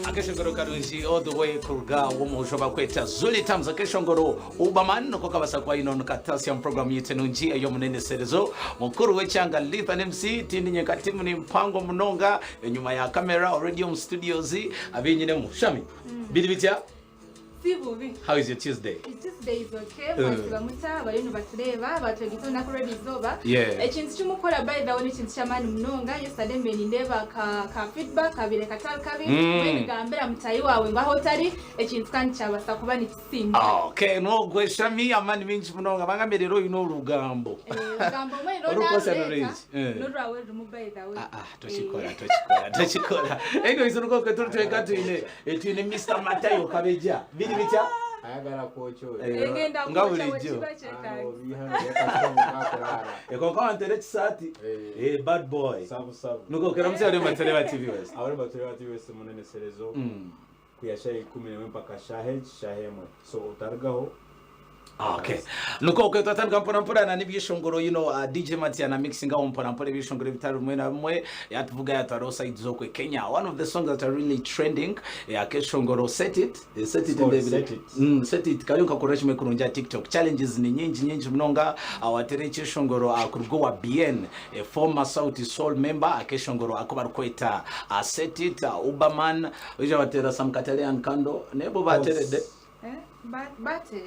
Akeshongoro karungi all the way kuruga w'omuhusho bakweta Zuli Tams akeshongoro Uberman niko kabasa kuba ino nikatasya mu program yitu enungi ey'omuneneserezo mukuru w'ekyanga Lithan MC tindi nyenka timu ni mpango munonga enyuma ya kamera already omu studios abinyinemu Shami biri bitya Si bubi. How is your Tuesday? Tuesday is okay. Mwasiba muta abariyo nibatureeba batwegita olunaku rw'erizooba. Yeah. Ekintu kimukora by the way n'ekintu ky'amaani munonga. Yesterday mbe nindeeba ka, ka feedback kabaire katari kabi. Mbwenu gambira mutaahi waawe ngu ahu otari ekintu kandi kyabaasa kuba nikisiimwa. Okay, n'ogwe Shami amaani mingi munonga bangambire reero oine orugambo. Eh, orugambo mbwenu Orukukozesa narureeta nirwingi. Eh. n'orwawe rurimu by the way. Ah, ah, tokikora tokikora tokikora. Anyways, nukwo turi tweka twine Eh, twine Mr. Matayo Kabeja. Biri bitya? Ayagala kwokya oyo. Eh, Egenda nga kwokya bulijjo. wekiba kyetagisa. Ano obiha neyakasitamu Eh, konka wantera ekisaati. Eh. Eh, bad boy. Sabu sabu. Nuko keramutsya abari batureba TV West. Abari batureba TV West munene serezo. Kwiha shaha 11 mpaka shaha egi shaha emwe. So otarugaho. Okay. Nuko okay twatandika mpora mpora na n'ibyishongoro you know uh, DJ Matia na mixing aho mpora mpora ibyishongoro bitari bimwe na bimwe yatuvuga yatwara side zokwe Kenya. One of the songs that are really trending ya keshongoro set it eh, set it called ndebire. Set It. Set it kariyo kakora kimwe kurungi aha TikTok. Challenges ni nyingi nyingi munonga awatere ekyeshongoro uh, kuruga owa BN a former Sauti Sol member akeshongoro ako barikweta uh, set it uh, Uberman oija batera Sam Katale and Kando nebo baterede.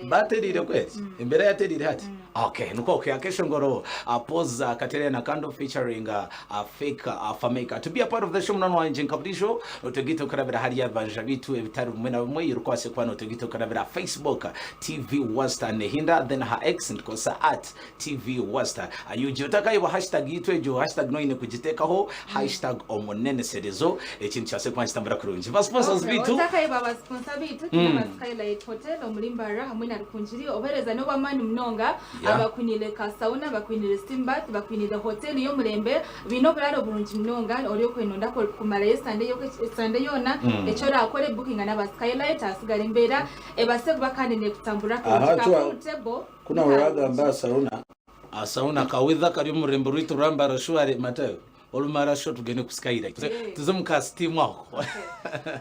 Baterire kweli embera yaterire hati okay nuko okay akeshongoro apoza katerere na kando featuring uh, fake fameka to be a part of the show munano wanje nkaburisho otugite okurabira hariya banja bitu ebitari bimwe na bimwe yirikwase kuba notugite okurabira Facebook TV Western Hinda then her ex ndikosa at TV West UG otakayebwa hashtag yitu egyo hashtag noine kugitekaho hashtag omuneneserezo ekintu kyase kuba nikitambura kurungi ba sponsors Okay, bitu otakayebwa ba sponsor bitu twine aba Skylight Hotel omuri Mbarara hamwe na Rukungiri obuheereza n'obw'amaani munonga Yeah. abakwiniire ka sauna bakwiniire steam bath bakwiniire hotel y'omurembe baine oburaaro burungi munonga ori okwenda kumarayo Sunday yoona eki orakore bookinga n'aba Skylight ahasigara embeera ebaase kuba kandi nekutambura kurungi Aha, ka tuwa- pool table Ku nahurira agamba aha sauna. Aha sauna ka weather kari omu rurembo rwaitu rwa Mbarara shuare Matayo orumara sho tugende ku skylight tuze omu ka steam aho.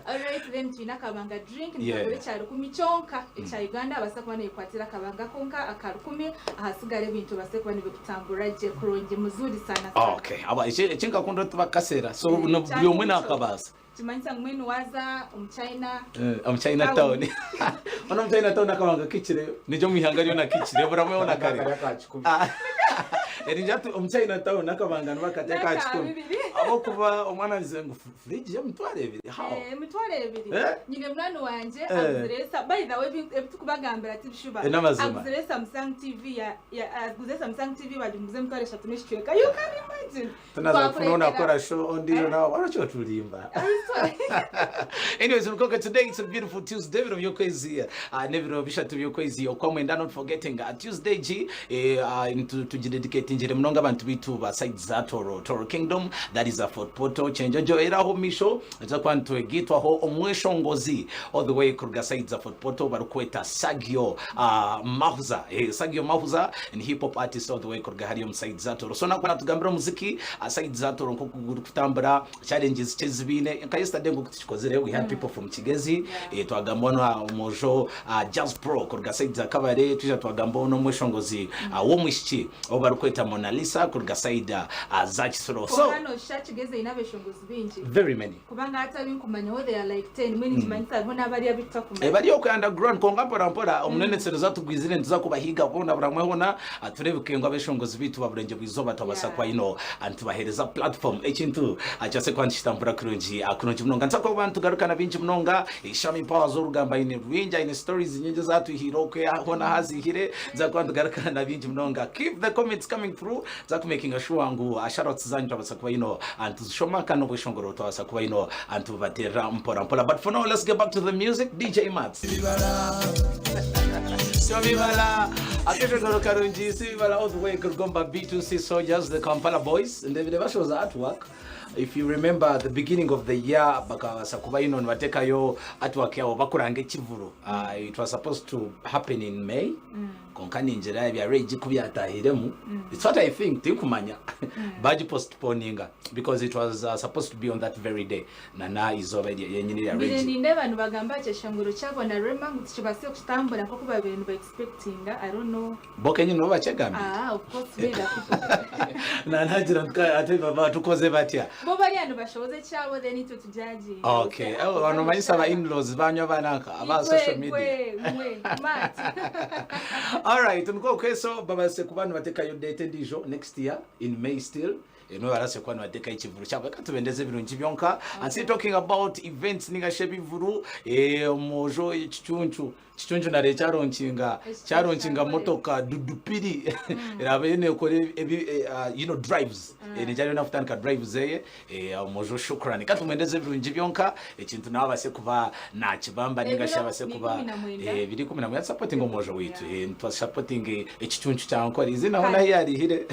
Alright then twine akabanga drink Yeah. nikagura ekya rukumi kyonka ekya Uganda abaasa kuba nekwatira akabanga konka aka rukumi ahasigara ebintu obaase kuba nibikutambura gye kurungi muzuri sana sana. Okay, aba eki eki nkakunda tibakasera so Eh, no- buri omwe kyakyo. nakabaasa. Nikimanyisa ngu mbwenu waaza omu China. Omu China town. Hoona omu China town akabanga kikireyo. Nigyo omu ihanga ryona kikireyo buri hamwe hoona kariyo. Kari aka kikumi. Eri ngira ati omu China town akabanga nibakata aka N'aka kikumi. bibiri. Ahabw'okuba omwana agize ngu fridge y'emitwaro ebiri how? Eh, emitwaro ebiri. Eh? Nyine munywani wangye Eh. aguzire sa by the way ebi tukubagambira tibishuba. Eh, n'amazima. Aguzire Samsung TV ya ya aguze Samsung TV bagimuguza emitwaro eshatu n'ekicweka. You can imagine. Tunaza kufuna Twakureetera. unakora show ondijo nawe waraki otulimba. Anyways, Rukoka, today it's a beautiful Tuesday biro by'okwezi uh, n'ebiro bishatu by'okwezi okwamwenda not forgetting Tuesday gi eh, tugidedicatingire munonga abantu bitu ba side za Toro Toro Kingdom that is a Fort Portal Kyenjojo era aho misho tuzakuba nitwegitwaho omweshongozi all the way kuruga side za Fort Portal barikweta Sagio Mahuza eh, Sagio Mahuza ni hip hop artist all the way kuruga hariya omu side za Toro so nakuba natugambira omuziki side za Toro nkoku gurikutambura challenges ki ezi baine nka yesterday nkoku tukikozire we had people from Kigezi eh, twagambaho na omwojo Jazz Pro kuruga side za Kabale twija twagambaho n'omweshongozi w'omwishiki ou barikweta Monalisa kuruga side za Kisoro so Kwonka noshusha Kigezi eine abeshongozi baingi. very many Kubanga hati abu nkumanyaho they are like 10 mbwenu nikimanyisa hariho n'abari abu tutakumanya. Eh, bari okwe underground kwonka mpora mpora omuneneserezo atugwizire nituza kubahiga boona buri hamwe hoona tureebeke ngu abeshongozi baitu ba burengye bw'eizooba twabasa Yeah. kuba ino nitubaheereza platform ekintu kyase kuba nikitambura kurungi kurungi munonga nituza kuba nitugarukana bingi munonga Shami Powers orugamba aine rwingi aine stories nyingi ezatwihire okwe hoona ahazihire nituza kuba nitugarukana na bingi munonga keep the comments coming through Nituza kumakinga sure ngu shoutouts zanyu twabasa kuba ino nituzishoma kandi n'obweshongoro twabasa kuba ino nitububateerera mpora mpora but for now let's get back to the music DJ Mats. Sio bibala. Akeshongoro karungi sibala all the way kuruga B2C Soldiers the Kampala Boys ndebire bashoza artwork if you remember the beginning of the year bakabasa kuba ino nibatekayo artwork yabo bakuranga ekivuru it was supposed to happen in May konka ningira ebya regi ku byatahiremu it's what I think tinkumanya bagipostponinga because it was supposed to be on that very day na na izooba eryo ryenyini erya Mbire regi nindeeba nibagamba ekyeshongoro kyabo na Rema ngu tikibaasire kutambura nk'oku babaire niba expectinga I don't know. Bo kenyini nibo bakyegambire. Ah, of course be the people. Nanagira nti ka- ate baba tukoze batya. Bo bariya nibashoboza ekyabo then itwe tujudginge. Okay. Oh, bano manyisa aba in-laws banyu abananka aba social media. Mwe, mwe, Matt. All right, niko kweso babase kuba nibatekayo date endiijo next year in May still. Nibo barase kuba nibatekayo ekivuru kyabo. Reka tubendeze ebirungi byonka. And still talking about events ninga shi ebivuru, eh, omwojo ekicuncu. Kicuncu nare kyaronkinga kyaronkinga motoka dudupiri eraba eriyo nekora ebi you know drives mm. Nikyariyo nakutandika drives eye eh, omwojo shukrani katumwendeze ebirungi byonka ekintu nawe abase kuba nakibamba ninga shi abase kuba eh, biri 19 supporting omwojo witu eh, nitwa supporting ekicuncu kya nkore izina aho nahi yarihire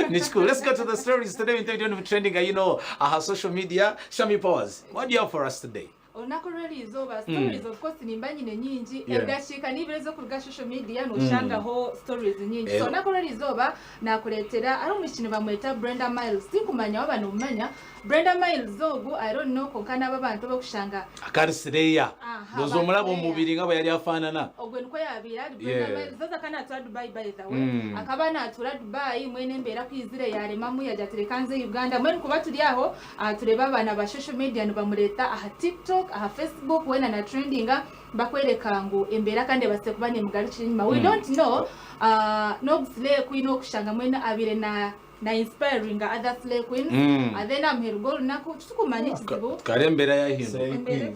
nikikuru. Let's go to the stories today bintu ebiriyo nibitrendinga you know aha social media. Shami Powers, what do you have for us today? Orunaku rw'eriizooba stories of course nimba nyine nyingi edakiika n'ibiri ez'okuruga aha social media noshangaho stories nyingi so orunaku rw'eriizooba nakureetera hariho omwishiki nibamweta Brenda Miles tinkumanya waaba nomumanya Brenda Miles ogu I don't know kwonka n'abo abantu abokushanga Akari sireya ndowooza omuraba omu mubiri nga bweyari afaanana. Ogwe nikwo yaabaire ari Brenda Miles haza akaba naatuura Dubai by the way akaba naatuura Dubai mbwenu embeera ku yaizire yaaremamu yaagira ati reka nze Uganda mbwenu kuba turi aho Aha tureeba abaana ba social media nibamureeta aha TikTok, aha Facebook weena na trendinga bakwereka ngu embeera kandi ebaasire kuba nemugarukira enyima. We don't know n'ogu slay queen okushanga mbwenu abaire na na inspiringa other slay queens mm. then aha muheru gw'orunaku titukumanya ekizibu kare embeera yahinduka embeera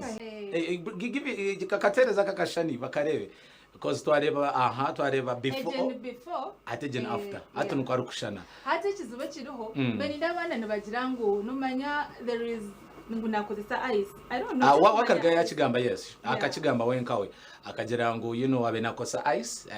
eka kateereza akakashushani bakareebe Because twareeba aha twareeba before Egen before ate egen eh, after hati yeah. nikwo arikushushana. Hati ekizibu ekiriho mbwenu nindeeba abaana nibagira ngu nomanya there is ngu nakozesa ice I don't know Ah, wa- tikumanya wakarugayo ice. yakigamba yes Yeah. akakigamba wenka we akagira ngu you know abe nakozesa ice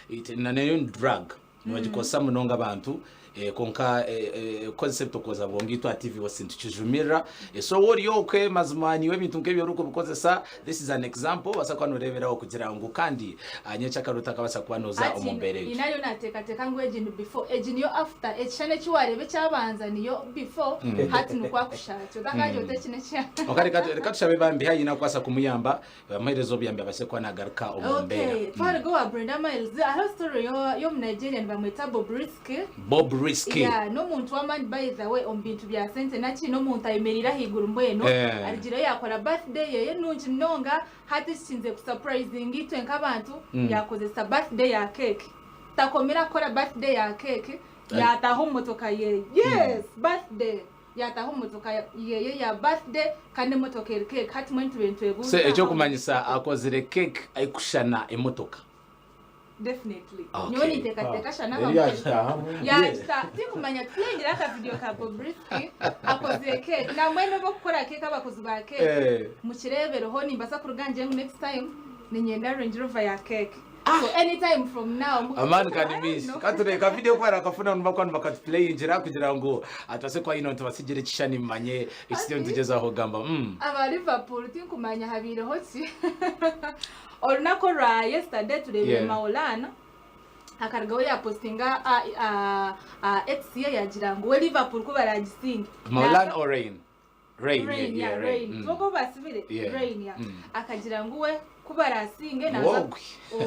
it, na nayo ni drug nibagikozesa munonga abantu eh, kwonka eh, eh, kukozesa ebitokooza bwonga itwe aha TV wose nitukijumirira Eh, so woori okwe mazima niiwe ebintu nk'ebyo orikubikozesa this is an example obaasa kuba nooreeberaho kugira ngu kandi ah, nyekyakare otakabaasa kuba nooza Hati omu mbeera egyo inayo nateekateeka ngu egi ni before egi niyo after ekishushani eki wareeba ekyabanza niyo before hati nikwo akushakye otakagira oti eki nekya Kwonka reka reka tushabe bambi haine akubaasa kumuyamba Bamuheereze obuyambi abaase kuba naagaruka omu mbeera. Okay, twaruga owa Brenda Miles, hariho story y'omu Nigerian bamweta Bobrisky. Bobrisky. Yeah, n'omuntu w'amaani by the way omu bintu bya sente naki n'omuntu ayemereire ahaiguru mbwenu Eh. arugireyo yakora birthday yeye nungi munonga hati ekikinze kusurprisinga itwe nk'abantu yakozesa birthday ya cake takomire akukora birthday ya cake yataha omu motoka yeye yes birthday Yaataha omu motoka yeye ya birthday kandi emotoka eri cake hati mbwenu tubaire So nitwebuuza how ekyokumanyisa akozire cake erikushushana emotoka. Definitely. Okay. Nyowe ninteekateeka shana Reero abamuhe. yaagitaahamu. Yaagita tinkumanya tulengire aka video ka Bobrisky akozire cake nambwenu ab'okukora cake abakozi ba cake Eh. mukireebereho nimbaasa kuruga ngire ngu next time niinyenda Range Rover ya cake. So anytime from now. Amani kandi mingi. Kature ka video kubara akafuna nibakuba nibakatuplayingira kugira ngu atubase kuba ino tubasigire ekishushani mumanye ekituriyo nitugyezaho kugamba. Mm. Aba Liverpool tinkumanya habaireho ki. Orunaku orwa yesterday tureebire Yeah. Maulana akarugaho yapostinga a, a, a X ye yagira ngu we Liverpool ku baragisinge. Maulana or Rain? Rain, Rain, yeah, yeah, yeah, Rain. Rain. Tibo basibire Yeah. Rain ya. Akagira ngu we ku barasinge naza Wogwe.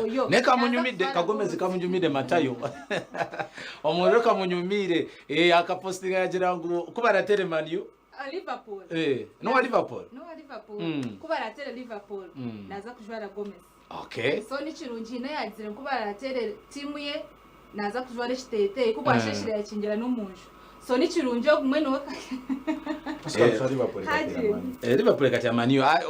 oyo. Naye kamunyumidde Naza kagomezi kamunyumire matayo omuriro kamunyumire eh, akapostinga yagira ngu ku baratere Man U Ah, Liverpool. eh, n'owa Liverpool N'owa Liverpool. Ku baratere Liverpool naza kujwara Gomez. Okay. So ni kirungi hine yagizire ngu ku baratere tiimu ye naza kujwara ekiteteyi ku bwasheshire yakingira n'omunju. So ni kirungi ogumwe niwe Eh, eh, Liverpool kati Man U. Ah,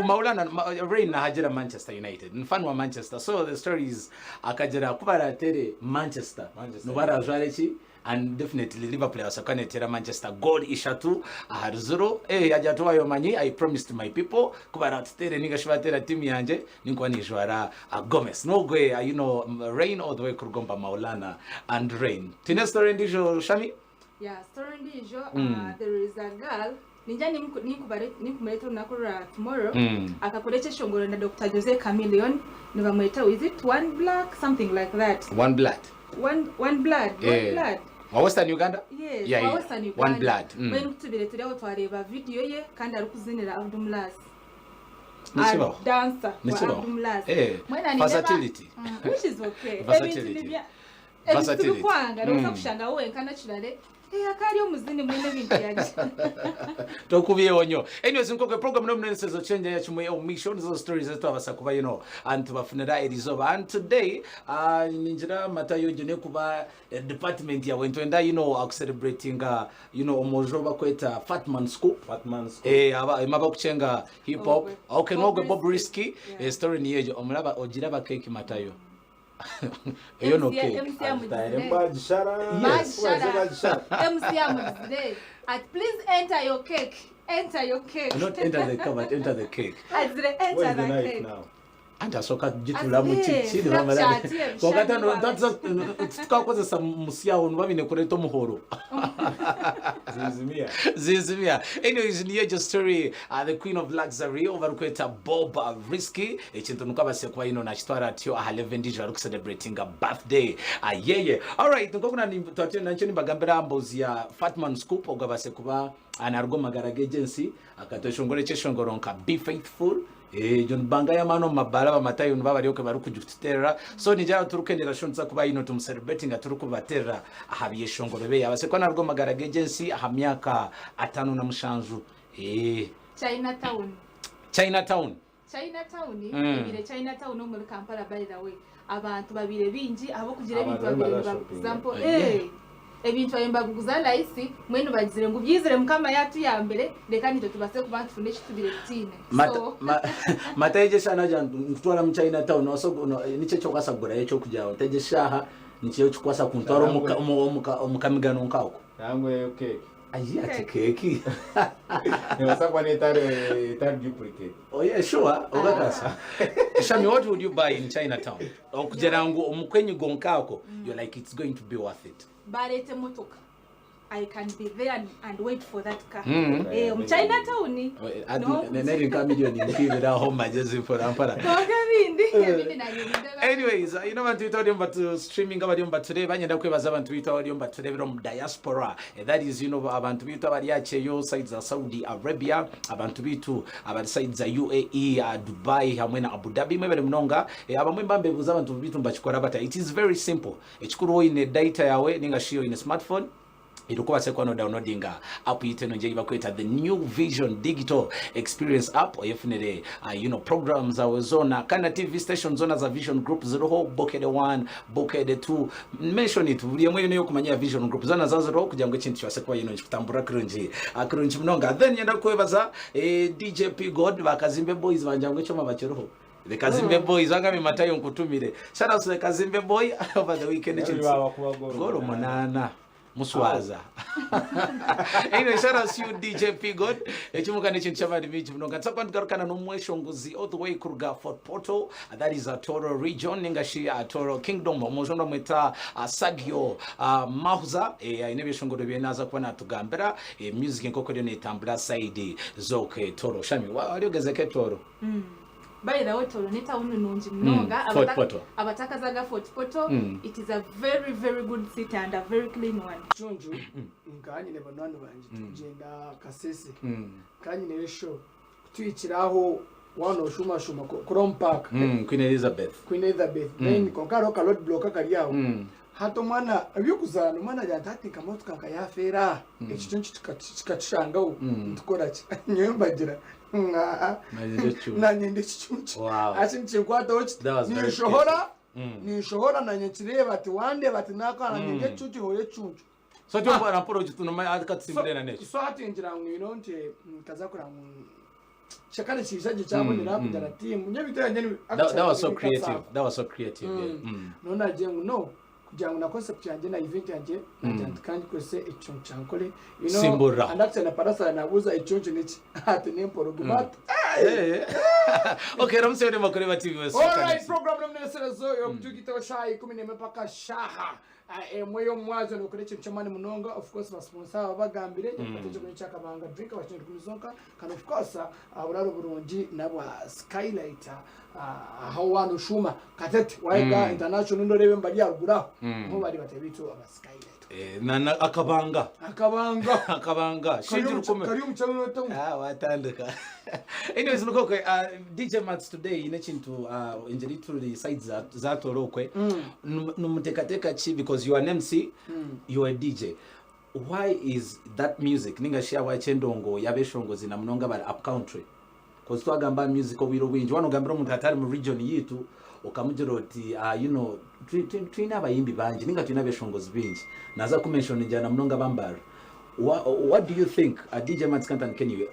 Maulana Rain nahagira Manchester United. Ni fan wa Manchester. So the story is akagira ku baratere Manchester. Manchester. Nibarajwara ki? And definitely Liverpool yabaasa kuba neteera Manchester goal ishatu ahari ziro. Eh, yagira ati waayo omanyi I promised my people ku baratuteere ninga shi bateera tiimu yangye ninkuba ninjwara uh, Gomez. N'ogwe uh, you know, Rain all the way kuruga omu ba Maulana and Rain. Twine story endiijo Shami? Yeah, story endiijo there is a girl ningira ninkumureeta orunaku rwa tomorrow akakora ekyeshongoro na Dokita Jose Chameleone nibamweta is it one black something like that. One blood. One, one blood, one Eh, blood. Wa Western Uganda? Yes, Yeah, wa yeah. Western Uganda. One blood. Mbwenu kutubaire turi aho twareeba video ye kandi arikuzinira Abdu Mulaasi. Nikibaho. A dancer wa Nikibaho. Abdu Mulaasi. Eh, Mbwenu nindeeba- versatility. Which is okay. Ebintu Versatility. nibya ebintu Versatility. tibikwanga nobaasa kushanga we wenka naturally Eh, akari omuzini mwine ebintu yagye. Tokubyeho nyo. Anyways, nkokwe program no munensezo change ya chimwe omisho nizo stories ezitwabasa kuba you know and tubafunira erizoba and today ningira matayo gyo nekuba department yawe ntwenda you know akucelebrating you know omojo bakweta Fatman Scoop. Fatman Scoop. Eh, aba ema bakuchenga hip hop. Ogwe. Okay, Bob nogwe Bob Risky. Risky. Yeah. Eh, story ni ejo omuraba ogira cake matayo. Eyo no MC cake. MC amugizire. Bagishara. Yes. Bagishara. MC amugizire. At please enter your cake. Enter your cake. Not enter the car, but enter the cake. Azire enter Where's the the knife cake. now? Anti asooka gitulamu Azire, kiki Snapchat, ye, bishani tukakozesa musyaho niba kureta omuhoro. Zizimia. Zizimia. Anyways, niyo egyo story the queen of luxury obarikweta Bob Risky ekintu nikwo abaase kuba ino nakitwara atyo aha 11 ndijo arikucelebratinga birthday yeye. Alright, nkoku nakyo nimbagambira aha mboozi ya Fatman Scoop ogwo abaase kuba naruga omu magara g'egyensi akatweshongora ekyeshongoro nka Be Faithful. Egyo nibanga y'amaani omu mabaara abamatayo nibo abari okwe barikugituteerera so ningira turikwendera sho nituza kuba ino tumucelebratinga turikubateerera aha byeshongoro bye abaase kuba naruga omu magara g'egyensi aha myaka 57. Chinatown. Chinatown. Chinatown, ebire Chinatown omuri Kampala by the way. Abantu babire bingi ahabw'okugira ebintu Abantu babire bari nibaguza shopping. Ebintu babire nibaguza rahisi mbwenu bagizire ngu byizire Mukama yatuyambire reka nitwe tubaase kuba nitufuna eki tubire tutiine. So Mata egyo eshaaha nagira ngu nkutwara omu Chinatown nikyo ekyokubaasa kugurayo ekyokugira ngu ntegye eshaaha nikyo ekikubaasa kuntwara omu kamigano nk'ako. Nangwa eyo cake. Ayi ati keki. Nebaasa kuba netari duplicate. Oh yeah, sure. Okakasa. Shami, what would you buy in Chinatown? Okugira ngu omukwenyigo nk'ako, you're like it's going to be worth it. Barete motoka. I can be there and wait for that car. Omu Chinatown. No. Neri nka million nkibiraho magezi mpora mpora. Konka ebindi, ebindi nabyo bindeba. Anyways, you know abantu bitu bariyo mbatu streaming abariyo mbatureba, nyenda kwebaza abantu bitu abariyo mbaturebera omu diaspora. That is, you know, abantu bitu abari acheyo sides za Saudi Arabia, abantu bitu abari sides za UAE, Dubai hamwe na Abu Dhabi mwebere munonga. Abamwe mbambe buza abantu bitu mbachikora bata. It is very simple. Ekikuru oine data yawe ninga shiyo ine smartphone. Irikuba se kwano downloadinga app yiteno nje bakweta the New Vision Digital Experience app oyefunire you know programs zawe zona kana TV station zona za Vision Group ziroho Bokede 1 Bokede 2 mention it buri yemwe yo kumanya Vision Group zona zaziro kugira ngo ikintu cyose kuba yino kutambura kurungi munonga. Then nyenda kwebaza DJ P God bakazimbe boys banja ngo cyoma bakiroho. The Kazimbe Boys wangame matayo nkutumire. Shout out to the Kazimbe Boy over the weekend. Yari baba kuba goro Goro munana. munana. Muswaza. Anyway, shout out to you DJ P God. Ekimuka n'ekintu ky'abandi bingi munonga. Nsobola kugarukana n'omweshongozi all the way kuruga Fort Portal, that is Toro region, ninga shi Toro Kingdom. Omweshongo mweta Sagio Mahuza, aine ebyeshongoro bye naza kuba natugambira, music nk'oku eriyo netambura side z'oku Toro. Shami, wari ogezeko Toro? By the way, Toro ni town nungi munonga. Fort Portal. Abatakazaga Fort Portal. It is a very, very good city and a very clean one. Chunju, nkanyine banwani banje tugenda Kasese. Kanyine show. Twikiraho wano shuma shuma Chrome Park. Queen Elizabeth. Queen Elizabeth. Then konkaro ka road block kari aho. Hato mwana ebyokuzana mwana jantati kamotoka kayafera. Ekichunchu kikachishangaho. Ntukora ki? Nyowe mbagira. Nanye Nanye ndi kichunchu. Wow. Ati nkinkwata oki. That was very Ninshohora. creative. Ninshohora nanye nkireba ati wande bati nakana nge kichunchu hore kichunchu. So tyo raporo jitunuma akatsimbirena necho. So ati ngira ngu you know nti kazakura ngu chakale chishaje cyabonera kujana team. Nye bitanye ni That was so actually creative. bikasaba. That was so creative. Yeah. Nona je ngu no. Kugira ngu na concept yangye na event yangye nagira nti kangikozese ekiconco kyankole. You know, Simburiraho. and actually na Parasara nabuuza ekiconco niki? Ati n'empologoma. Ati Eh. Okay, ramutsyo ni makuru ba TV West. Alright, program n'omuneserezo y'okutugitaho shaaha 11 mpaka shaaha emwe y'omumwazyo nokora ekintu ky'amaani munonga. Of course ba sponsor aba bagambire mm. ekyokunywa kyakabanga drink abakyenyi rukumi zonka kandi of course buraro burungi nabwa Skylight aho waana oshuuma Katete wahika international ndorebe mbari aharuguru aho niho bari batari baitu aba Skylight. Eh, na na akabanga. Akabanga. Akabanga. Shingi rukumi. Kari omu kyaro n'otamu. Ah, watandika. Anyways, Lukokwe, DJ Max today ine kintu engeri turi side za za Torokwe. Numutekateka ki because you are an MC, you are a DJ. Why is that music ninga shi abachendongo yabeshongozi na munonga bari up country? Cause twagamba aha music obwire obwingi waaba nogambira omuntu atari mu region yaitu okamugira oti you know twine abayimbi bangi ninga twine abeshongozi baingi naza kumentioningira na munonga aba Mbarara what do you think DJ Mads kantandike naiwe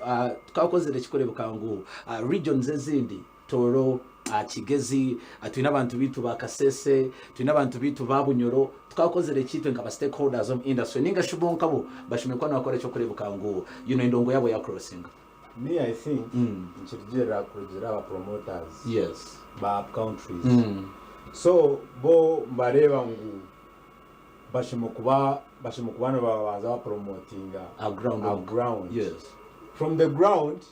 twakozire ki kureebeka ngu regions ezindi Tooro, Kigezi, twine abantu baitu ba Kasese, twine abantu baitu ba Bunyoro, twakozire ki itwe nkaba stakeholders omu industry ninga shi bo nkabo bashemereire kuba nibakora ki okureebeka ngu you know endongo yaabo yacrossinga? Me I think nikirugiirira kurugiirira aha ba promoters ba up countries so bo nibareeba ngu bashemereire kuba bashemereire kuba nibabanza ba promotinga Aha ground from the ground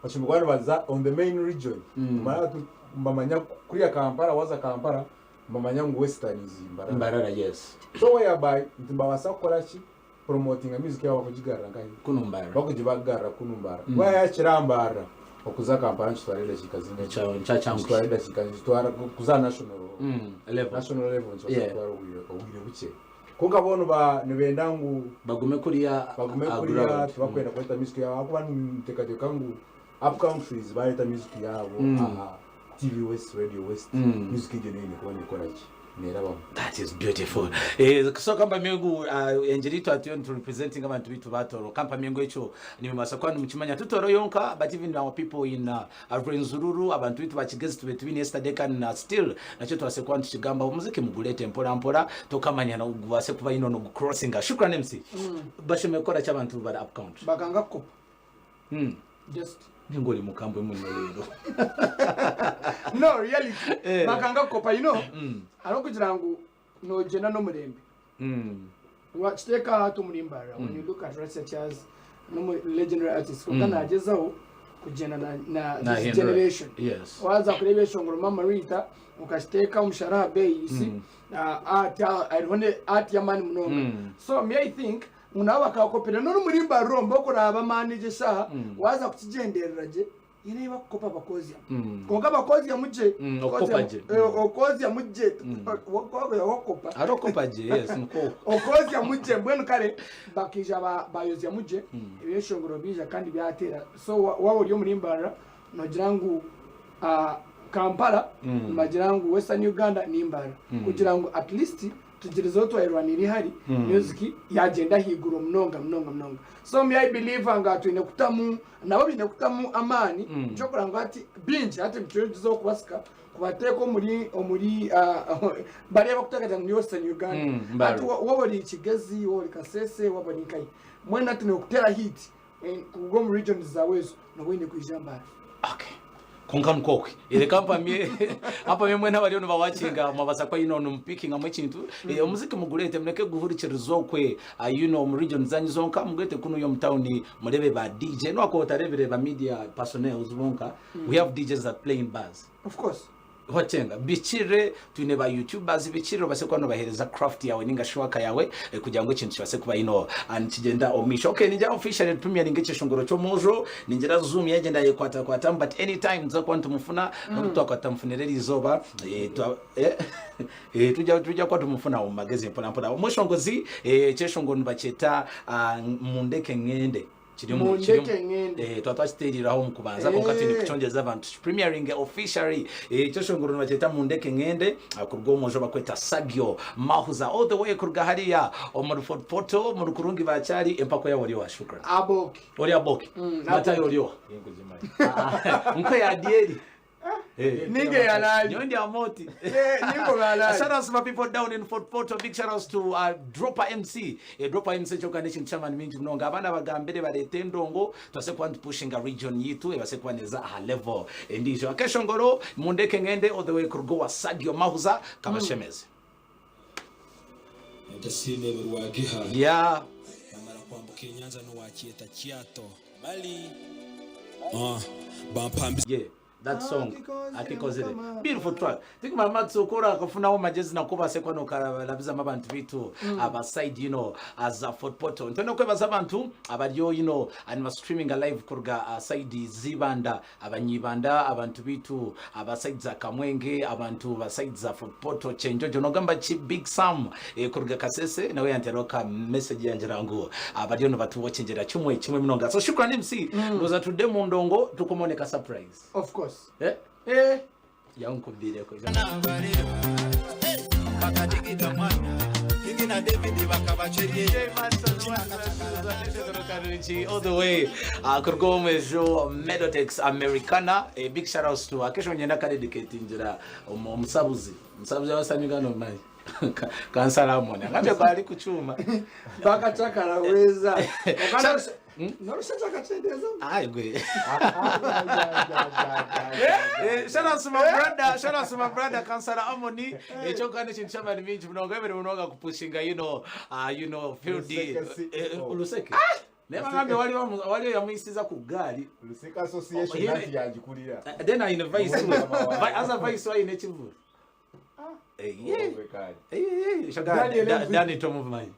bashemereire kuba nibaza on the main region kumara nibamanya kuriya Kampala waza Kampala nibamanya ngu western is Mbarara Mbarara yes. So whereby nti nibabaasa kukora ki promotinga music yaabo bakugigarura nkahi? Kunu Mbarara. Bakugibagarura kunu Mbarara. Kuba yakira Mbarara okuza Kampala nikitwara edakiika zingahi? Nikitwara Nikitwara edakiika nikitwara kuza aha national level. National level nikibaasa kutwara obwire obwire bukye. Kwonka bo niba nibenda ngu Bagume kuriya bagume aha kuriya ground. tibakwenda kureeta music yaabo ahakuba niteekateeka ngu up countries bareeta music yaabo aha TV West, Radio West, music egyo neyo eine kuba nekora ki? Neerabamu. That is beautiful. Eh, so kampamye ngu engeri itwe atuyo nitu representing abantu bitu ba Toro. Kampamye ngu ekyo nimubasa kuba nimukimanya tutoro yonka but even our people in Rwenzururu abantu bitu ba Kigezi tube tubine yesterday kandi na still nakyo tubase kuba nitukigamba omuziki mugurete mpora mpora tokamanya na gubase kuba ino no crossinga. Shukran MC. Bashemeye kukora ki abantu bari up country? Bakanga kukopa. Just Ninga ori mukambwe muno reero. No reality. Eh. Bakanga kukopa you know. Ahabw'okugira ngu nogyenda n'omurembe. Wakiteeka hati omuri Mbarara when you look at Rasta Charles n'omu legendary artist kwonka nagyezaho kugyenda na, na this Nahindura. generation. Yes. Waza kureeba eshongoro Mama Rita okakiteeka omushara aha beeyi you see. Art hariho ne art y'amaani munonga. So me I think Ngu nabo bakakopera n'ori omuri Mbarara omu bakuraaba amaani egyo eshaaha waaza kukigyenderera gye haine ahu bakukopa bakozyamu. Kwonka bakozyamu gye. Okukopa gye. Okozyamu gye. Wakopa. Hariho okukopa gye, yes, nikwo okwo. Okozyamu gye mbwenu kare bakaija bayozyamu gye ebyeshongoro biija kandi byateera. So waaba ori omuri Mbarara noogira ngu Kampala nibagira ngu Western Uganda ni Mbarara kugira ngu at least Tugirizeho twayerwanira ihari music yagyenda ahaiguru munonga munonga munonga so me I believe nga twine kutamu nabo baine kutamu amaani nikyo ngu hati bingi hati nitugyezaho kubasika kubateeka omuri omuri bariya abarikuteekateeka ngu ni western Uganda hati waaba ori Kigezi waaba ori Kasese waaba ori nkahi mbwenu hati nokuteera hit kuruga omu regions zaawe ezo nooba oine kwija Mbale. Okay. Kwonka nikwo okwe. Reka mpamye mpamye mwena abariyo nibawakinga mwabasa kuba you know nimupikingamu ekintu. Eh, omuziki mugureete mureke guhurikiriza okwe you know omu region zanyu zonka mugureete kunuya omu town murebe ba DJ. Nowakuba otarebire ba media personnels bonka, we have DJs that play in bars. Of course. Wacenga bikire twine ba youtubers bikire obase kuba nobahereza craft yawe ninga shi work yawe kugira ngu ekintu kibase kuba you know nikigyenda omu maisho. Okay ningira officially premiering ekyeshongoro ky'omwojo ningira zoom yagyenda yayekwatakwatamu but anytime nituza kuba nitumufuna n'obu twakuba tutamufunire erizooba tujya tujya kuba tumufuna omu magezi mpora mpora. Omweshongozi ekyeshongoro nibakyeta mundeke ngende. Kiri omu- kiri omu- Mundeke ngende. Eh, twaba twakiteereire omu kubanza kwonka twine kukyongyeza abantu tukipremieringe officially. Eh, ekyeshongoro nibakyeta Mundeke Ngende ah, kuruga omwojo bakweta Sagio Mahuza all the way kuruga hariya omuri Fort Portal omuri Kurungi Bakyari empako yawe ori owa Shukran. Aboki. Ori Aboki. Matayo Aboki. ori owa. Tinkugimanya. Nko ya Adieri. Eh. Ninga eyalaali. Nyowe ndi Amooti. Eh, ninga obaalaali. Shout outs to my people down in Fort Portal. Big shout outs to Dropper MC. Dropper MC kyoka n'ekintu ky'amaani mingi munonga. Abaana bagambire bareete endongo tubase kuba nitupushinga region yitu ebase kuba neeza aha level endiijo. Akeshongoro mundeke ngende all the way kuruga owa Sadio Mahuza kabashemeze. Entasiima ebirwagiha. Yeah. Namara kwambuka enyanja n'owakyeta kyato. Mali. Uh, bampambisa. Yeah. That song Akikozire akikozire Mukama. beautiful track tikumara matsukura akafunaho magezi nakubase kwano kalabizamu abantu bitu aba side you know as a Fort Portal ntona kwebaza abantu abaryo you know and ba streaming live kuruga side zibanda abanyibanda abantu bitu aba side za Kamwenge abantu ba side za Fort Portal Chenjojo nogamba ki Big Sam kuruga Kasese nawe yanteraho ka message yangira ngu abaryo nibatuwatchingira kimwe kimwe munonga so shukran MC ndoza tudde mu ndongo tukumoneka surprise. Of course. Eh? Eh. Yankubiireko. Bakadigida mwana King na David bakabacerye. All the way kuruga omwejo Medotex Americana, big shout outs to akesho nyenda kadedicatingira omusabuzi omusabuzi abasanyuka nomanyi kansala amoni agambye kwali ku kyuma. Bakacakara weza. Norushacha akachendeeza. Ai gwe. Shout out to my brother, shout out to my brother Kansala Amoni. Ekyo kandi ekintu ky'amaani mingi munonga ebiri munonga kupushinga you know field Luseke CEO. Luseke. Naye bagambye waliwo yamuyisiza ku ggaali. Luseke Association Oh, yeah. anti yagikulira. Then ayine vice we. Mukama wange. As a vice we ayine ekivulu. Yeah. Owe kale. Shoga, Daniel MV. Dani tomumanyi.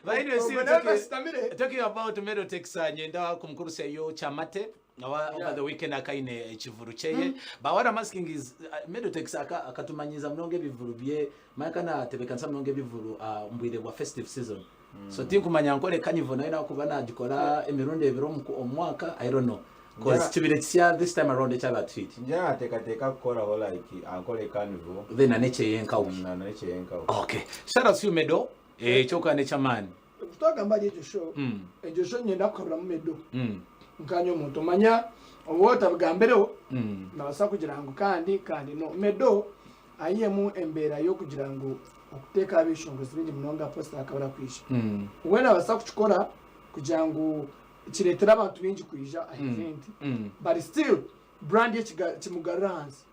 But anyway, see, Ogo nabasitamire. talking about Medotex, nyenda kumukurusa yo Chamate Awa, over the weekend akaine ekivulu kyeye. But what I'm asking is, Medotex akatumanyiza munonga ebivulu bye mayakana tebekanisa munonga ebivulu mbwire bwa festive season. So tinkumanya nkole carnival nayo nakuba nagikora emirundi ebiri omu mwaka, I don't know. Cause kibire kisya this time around ekyaba tweet. Nja ateekateeka kukoraho like ankole carnival. Then anekyeyenkawe. Nanekyeyenkawe. Okay. Shout out to you Medo. Kyoka nekyamaani. Twagamba ari egyo show. Egyo show nyenda kukaburamu Medo. Nkanya omuntu omanya oba otabigambireho nabasa kugira ngu kandi no Medo ayiyemu embeera y'okugira ngu okuteeka abeshongozi bingi munonga posta akabura kwija. We nabasa kukikora kugira ngu kireetera abantu bingi kwija aha event. But still brand ye kimugarura ahansi.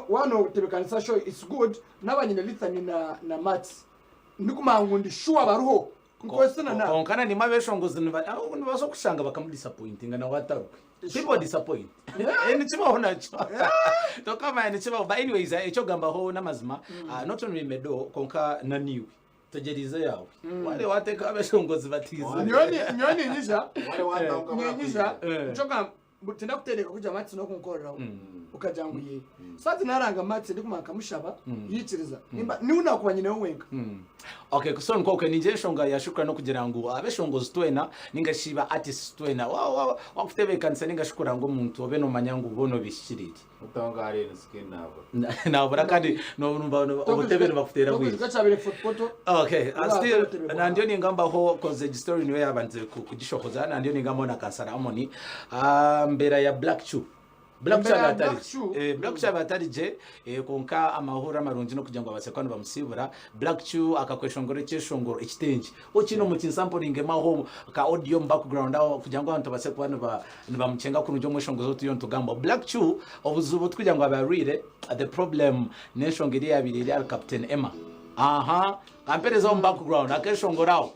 Wano tebekanisa show, it's good n'abanyine Lithani na Mats ndikumanya ngu ndi sure baruho nkwesina na Konkana nimwe abeshongozi nibasa okushanga bakamudisappointinga nawe atarukwe. People disappoint. Nikibaho nakyo tokamanya nikibaho. But anyways, ekyogambaho n'amazima, not only Medo konka naniwe tegerize yawe wale wateka abeshongozi batize. Nyowe ninyija Wale wantauka ninyija ncoka tinda kutereka kuja Mats nokunkoreraho ukagira ngu ye sati naranga Mats ndikumanya nkamushaba yikiriza nimba niwe nakuba nyinewe wenka. Okay, so nkoke ninje enshonga yashukura no kugira ngu abeshongozi twena ninga shiba artists twena wakutebekanisa ninga shukura ngo omuntu obe nomanya ngu bono bishirire. Utangare skin nabo. Nabura kandi nobumva obutebe bakutera bwije. Tokuzika kyabire Fort Portal. Okay, still Obutebe bwa- nandiyo ningambaho cause story niwe yabanze kugishokoza nandiyo ningambaho na Kansara Amoni, mbera ya Black Chu Black Embera Chu ya abatari Black Chu. Black Chu abatari je, konka amahoro amarungi no kugira ngo abasekano bamusibura Black Chu akakweshongoro cyeshongoro ekitengi okino mu kinsampling maho ka audio mu background aho kugira ngo abantu basekwa nibamucenga kurungi omweshongozo tuyo ntugamba Black Chu obuzubu kugira ngo abarire the problem n'enshonga eri yabiri eri ari Captain Emma aha kampereza mu background akeshongoraho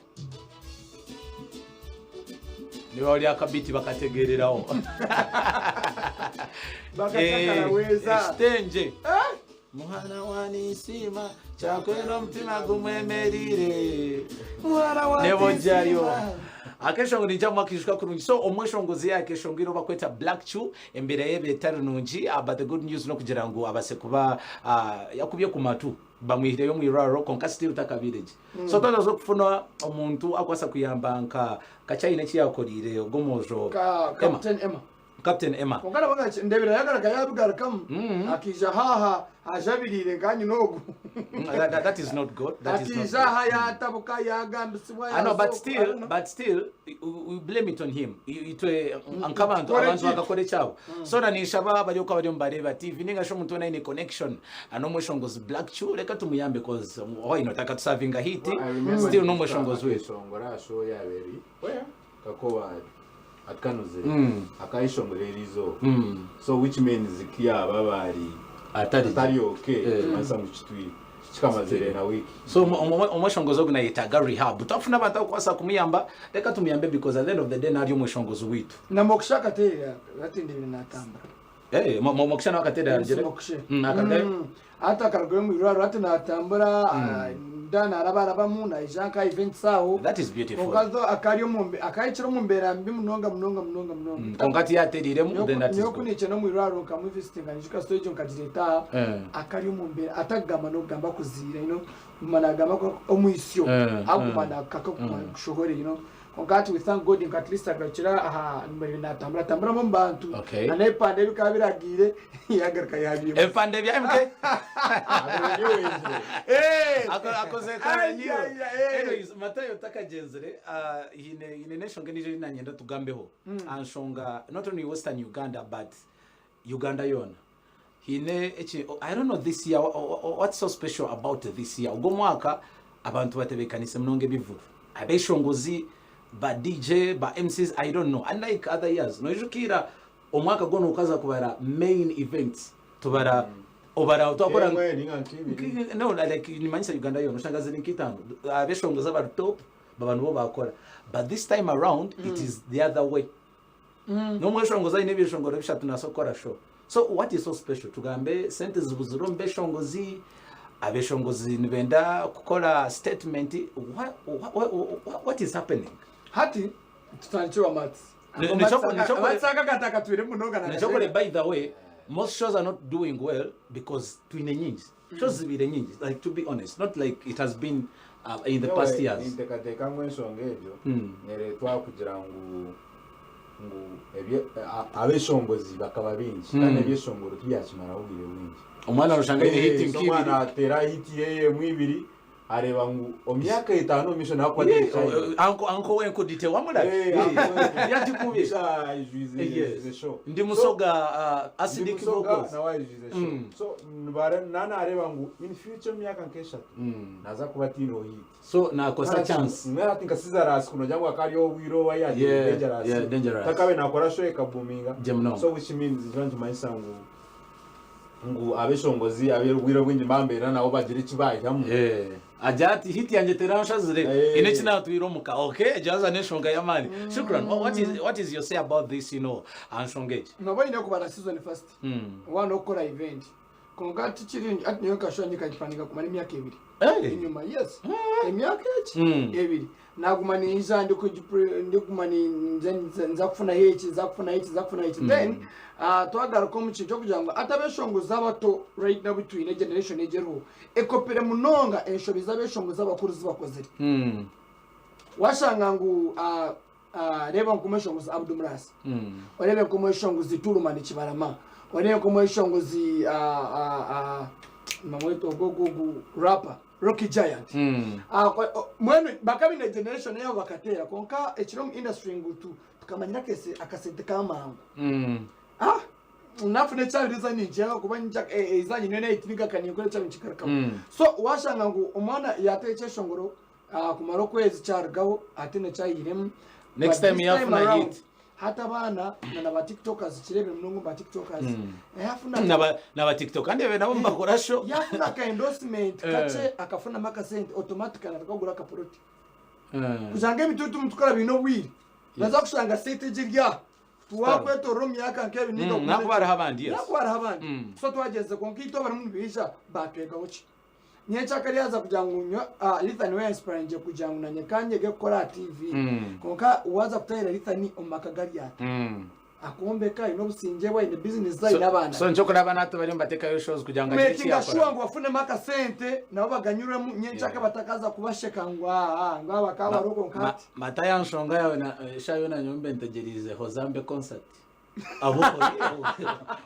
niba wali akabiti bakategereraho. Bakacakara weza. Ekitenje muhana wanisima kyakwera omutima gumwemerire. Muhara wa Nebojjayo. Tisima. Akeshongo ninja mwakishwa kurungi so omweshongozi yake eshongiro bakweta Black Chu embere yebe etari nungi, but the good news no kugira ngu abase kuba yakubye ku matu bamwihireyo mwiraro konka still takabireje. So toza kufuna omuntu akwasa kuyamba nka kachayine kiyakorire ogomwojo Ka Emma. Captain Emma. Captain Emma. Kwonka nabwo ndebire yagaruka yabigarukamu akaija haaha ajabiriire nka nyina ogu. That is not good. That is not Akaija good. aha yatabuka yagambisibwa I know, but yaza oku, I still, don't know. but still, we blame it on him. Itwe nk'abantu Tukore abantu ki? bakakora ekyabo. So na ninshaba abari oku abari omubareeba TV ninga shi omuntu weena aine connection n'omweshongozi Black Chu reka tumuyambe cause why not akatusavinga hit I remember still n'omweshongozi waitu. Akeshongora aha show yaaba eri where? Kakoba akanuzire akayeshongora eri izooba so which means ku yaaba aba ari Atari atari okay Eh. kimanyisa ngu kitwire kikamazire na week. So omweshongozi ogu nayetaaga rehab. Twafuna abantu abakubaasa kumuyamba reka tumuyambe because at the end of the day nari omweshongozi waitu. Na Moksha akateera hati ndebire natambura. Eh, Moksha nawe akateera yarugire. Moksha. Akarugayo. Hati akarugayo omu irwariro hati natambura nda narabarabamu naija nka events aho. That is beautiful. Kwonka zo akari omu mbe- akahikire omu mbeera mbi munonga munonga munonga munonga. Kwonka tiyateereiremu then that is Nyowe good. ku naija n'omu irwariro nkamuvisitinga naijuka story egyo nkagireeta aha. Akari omu mbeera atakugamba n'okugamba akuziire you know kuguma nagamba ku omwisyo aguma nakaka kuguma kushohore you know. Kwonka hati we thank God nka at least agarukire aha nimurebe natambura tamburamu omu bantu Okay. na n'ebipande bikaba biragiire yagaruka yabyema. Ebipande bya MK Eh! Akoze Ai, karanyiyo. ai, ai, eh. Anyways, Matayo utakagenzere hine hine n'enshonga endiijo ei nanyenda tugambeho aha nshonga not only Western Uganda but Uganda yoona. Haine eki I don't know this year what's so special about this year ogu omwaka abantu batebekanise munonga ebivuru abeshongozi ba DJ ba MCs I don't know unlike other years noijuka ira omwaka gwona okaza kubara main events tubara obara twakora Emwe ninga nk'ibiri. no like nimanyisa Uganda yoona oshanga ziri nk'itaano abeshongozi abari top baba nibo bakora but this time around it is the other way N'omweshongozi aine ebyeshongoro bishatu nabaasa kukora show. So what is so special? Tugambe sente zibuzire omu beshongozi, abeshongozi nibenda kukora statement, what, what, what, what is happening? Hati tutandikirwe amaatsi. Amaatsi aka gatakatwire munonga Nikyokore by the way, most shows are not doing well because twine nyingi. Shows zibaire nyingi, like to be honest, not like it has been in the past Nyowe years. ninteekateeka ngu enshonga egyo nereetwa kugira ngu ngu abeshongozi bakaba baingi kandi ebyeshongoro tibyakimaraho obwire bwingi. Omwana noshanga aine hit Eh, so omwana nk'ibiri. ateera hit yeye emwe ibiri areeba ngu omu myaka etaano omu maisho nakukwata Eh, ekishaayi. Uncle uncle wenkudi tewamurabye. Eh, uncle wenkudi. Yagikubye. Isha ayijwize Yes. ayijwize show. Ndi So, musoga acidic Ndi musoga vocals. nawe ayijwize show. So nibare nanareeba ngu in future omu myaka nk'eshatu naza kuba atiineho hit. So nakosa chance. Mbwenu hati nka Caesarus kunogira ngu akaba ari ow'obwire obu yagiire Yeah, dangerous. yeah, dangerous. Takabe nakora show ekabuminga. Gye munonga. So which means nikiba nikimanyisa ngu ngu abeshongozi ab'obwire obwingi bambeera nabo bagira eki baihamu. Yeah. Agira ati hit yangye teranshazire Eh. haine eki naatwire omuka. Okay, egyo haza n'enshonga y'amaani. Shukran. What is what is your say about this, you know, aha nshonga egi? Noba oine kubara season first waaba nokukora event. Kwonka tikiri hati nyowe nkashusha nkagipandika kumara emyaka ebiri Hey. enyima yes emyaka eki ebiri naguma ninja ndikuguma ninja nza kufunaho eki nza kufunaho eki nza kufunaho eki then ah, twagaruka omu kintu ky'okugira ngu hati abeshongozi abato right now abu twine generation egi eriho ekopire munonga enshobi z'abeshongozi abakuru zibakozire washanga ngu ah, ah, reeba nk'omweshongozi Abdu Murasi oreebe nk'omweshongozi Tulumani Kibarama oreebe nk'omweshongozi ah, ah, ah, nibamweta ogu ogu ogu rapper Rocky Giant Ah, mbwenu bakaba baine generation yaabo bakateera kwonka ekiri omu industry ngu tukamanyira akasente k'amangu Ah, nafuna ekyabire eza ninkyanga kuba ninja eza nyine neyitiniga kaninkora ekyabire nikigarukamu so washanga ngu omwana yateera ekyeshongoro ah, kumara okwezi kyarugaho ate nekyayiremu Next But time this yafuna around, hit. hati abaana na na ba tiktokers kireebire munonga omu ba tiktokers yafuna Naba naba tiktok kandi ebe nabo mbakora show. yafuna aka endorsement Eh. kakye akafunamu akasente automatically natandika kugura akapuroti Eh. kugira ngu ebintu ebi turimu biine obwire naza kushanga sente egi eri aha tiwakwetorora omu myaka nk'ebiri ninga Nakuba hariho abandi yes. Nakuba hariho abandi so twagyeze kwonka itwe abarimu nibaija batwegaho ki nyenkyakare yaaza kugira ngu nyowe Litha niwe yainsiparingire kugira ngu nanye kanyege kukora aha TV kwonka waaza kutahira Litha omu maka gari ata akombeka aine obusingye bwe aine bizinesi ze aine abaana So be. nikyo kuraba nahati bariyo nibatekayo shows kugira ngu agire eki Makinga sure yakora. ngu bafunemu akasente nabo baganyurwemu nyenkyakare batakaza kubasheka ngu aa ngu aba bakaba bari okwo nka hati. Matayo aha nshonga yaawe na eshaaha yoona nyowe mbe ntegyereize Hozambe concert.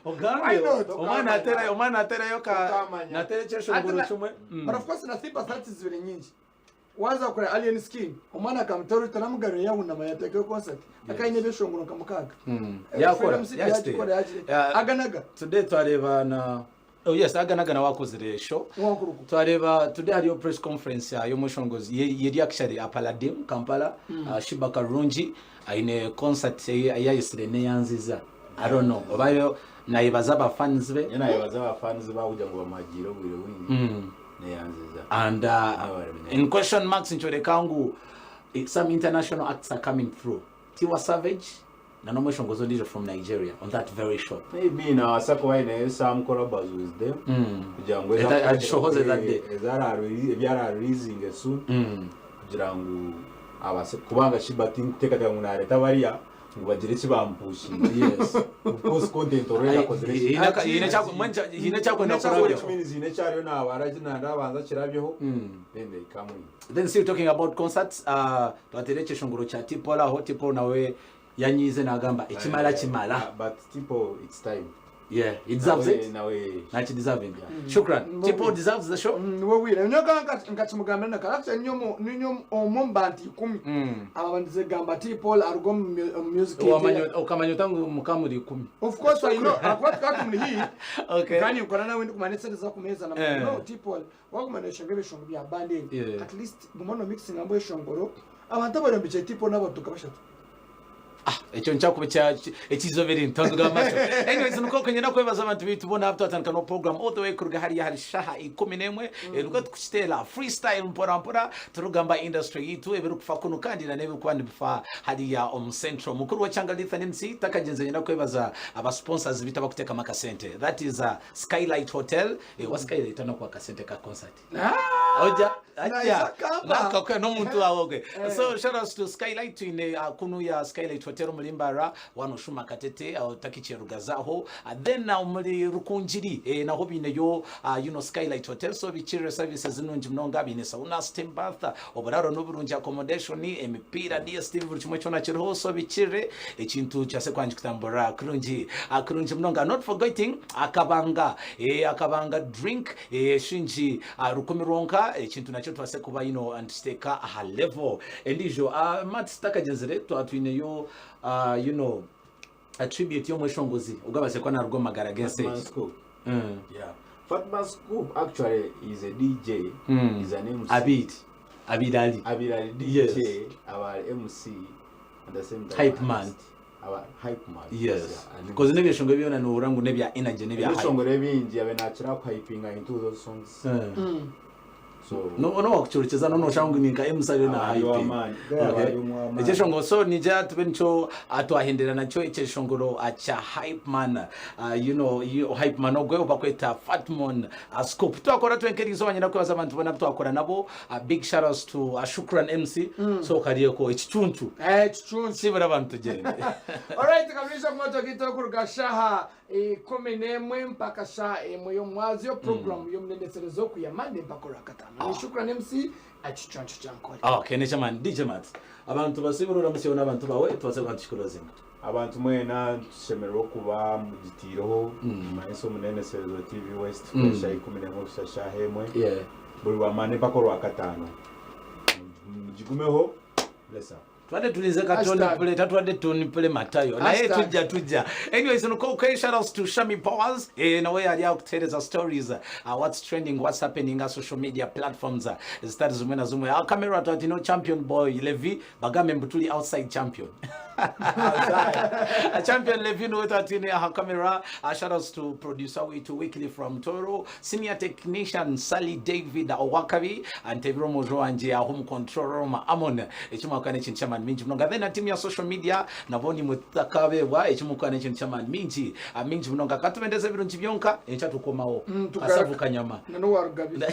Ogambe Why not? omwana atera omwana aterayo ka Tokamanya. natera ekyeshongoro Ate na- kimwe. But of course na sympathy zibiri nyingi. Waza kukora Alien Skin, omwana akamutera taramugarura yahunama yateekayo concert. Akaine ebyeshongoro nka mukaaga. Yakora, Freedom City yakiteera. yakikora yakire. Aganaga. Today twareba na, oh yes, Aganaga nawe akozire show. Wakuruku. Twareba today hariyo press conference y'omweshongozi yeri actually a Palladium Kampala, Sheebah Karungi aine concert eyayesire Neyanziza. I don't know obayo nayebaza abafans be. Nyine nayebaza abafans bakugira ngu bamuhagiire obwire bwingi. Neyanziza. And Abaremye. in question marks nikyoreka ngu some international acts are coming through. Tiwa Savage na n'omweshongozi ondiijo from Nigeria on that very show. Maybe nabaasa kuba aineyo some collabs with them kugira ngu Agishohoze that day. Ebyarareleasinge soon kugira ngu abaase kubanga Sheebah tinkuteekateeka ngu nareeta bariya ngu bagire eki bampushinga. Of course content already akozire ki. Hiine ekyakwenda Which kurabyaho. means hiine ekyariyo nabara narabanza kirabyeho, then they come in. Then still talking about concerts, twateera ekyeshongoro kya T-Paul aho. T-Paul nawe yanyize nagamba ekimala kimala. But Tipo, it's time. Yeah, he deserves Nawe- it. Nawe Nachi deserving. Shukran. T-Paul deserves the show. Niwe wira nyoka nkakimugambira nakara actually ninyo omwe mu bantu 10 ababandize gamba T Paul aruga omu music. Okamanya ota ngu mukamuri 10? Of course I know, akuba tukaba tumuri hii. Kandi nkora nawe ndikumanya esente za kumeza na no T Paul wakumanya eshongo ebishongo bya band eri. At least guma no mixing ambo eshongoro abantu abarambikye T Paul n'abatuka bashatu. Ah, ekyo nkyakuba ekizobere ntonduga amaso. Anyways, nuko kwenyina kwebaza abantu bitu bona twatandika no program all the way kuruga hariya hari shaha 11. Nuko tukitera freestyle mpora mpora turugamba industry yitu ebiri kufa kuno kandi na nebiri kuba nibifa hariya omu central. Mukuru wa Changa Lithan MC takagenze nyina kwebaza aba sponsors bita bakuteka makasente, that is Skylight Hotel. Wa Skylight ano kwa kasente ka concert. Oja aja nakakwe n'omuntu wawe gwe. So shout outs to Skylight twine kunu ya Skylight Hotel muri Mbara wano shuma katete takicherugazaho, then muri Rukunjiri naho bineyo Skylight Hotel. So bikire services nungi munonga, bine sauna, steam bath, oburaro n'oburungi, accommodation, emipira, DSTV, buri kimwe kyona kiriho. So bikire ekintu kyase kwangi kutambura kurungi, kurungi munonga. Not forgetting akabanga, akabanga drink, shingi 1,000 rwonka. Ekintu nakyo twase kuba antiteka aha level endijo. Mats takagenzere twatwineyo a tribute y'omweshongozi ogabase kwa narwo magara gense. Fatman Scoop. Yeah. Fatman Scoop actually is a DJ, is an MC. Abid Abid Ali. Abid Ali DJ, our MC at the same time. Hype man. Artist. Our hype man. Yeah, and Because n'ebyeshongo byona nohura ngu n'ebya energy, n'ebya hype. Ebyeshongoro ebingi abe nakira kuhypinga into those songs. So No wakucurukiza no noshanga ngu ninka MC ariyo na Abari hype. w'amaani. Abari w'amaani. Ekyeshongoro so nija tube nico twahindira nakyo ekyeshongoro kya hype man, you hype man ogwe obakweta Fatmon Scoop. Twakora twenkerizo banyina kwebaza abantu bona twakora nabo. Big shout outs to Shukran MC. So kariyeko ekicuncu. Ekicuncu. Sibura abantu tugende. Alright, kamilisha kumoto kito kuruga shaha 11 mpaka shaha 1 y'omwazyo, program y'omunendeserezo ku ya Monday mpaka olwakataano. Ni Shukran MC, ekicuncu kyankole. Okay, necha man DJ Mat, abantu basibura uramusiyo n'abantu bawe tubase kuhatushikurozinga. Abantu mwena tushemererwa okuba mugitiireho maiso Omuneneserezo TV West kwesha 11 kuhika shaha 1 buri wa Monday mpaka olwakataano. Mugigumeho. Bless up. Twade tulize ka Tony Hashtag. Play, tatwadde Tony Play matayo naye. Hashtag. Tujja. Anyways, nuko okay, shout outs to Shami Powers, nawe yali akutereza stories, what's trending, what's happening on social media platforms, zitari zimwe na zimwe. Our camera twati no champion boy Levi bagambe mbutuli outside champion. Champion Levi niwe twatine aha camera. Shout outs to producer witu Weekly from Toro, senior technician Sally David Owakabi, antebiro mojo wanje aho mu control room Amon ekimwakana ekintu ky'amaani mingi munonga. Then na team ya social media nabo ni mutakabebwa ekimwakana ekintu ky'amaani mingi, mingi munonga. Katubendeza ebirungi byonka enkya tukomawo. Kasavu kanyama. Nanowarugabi.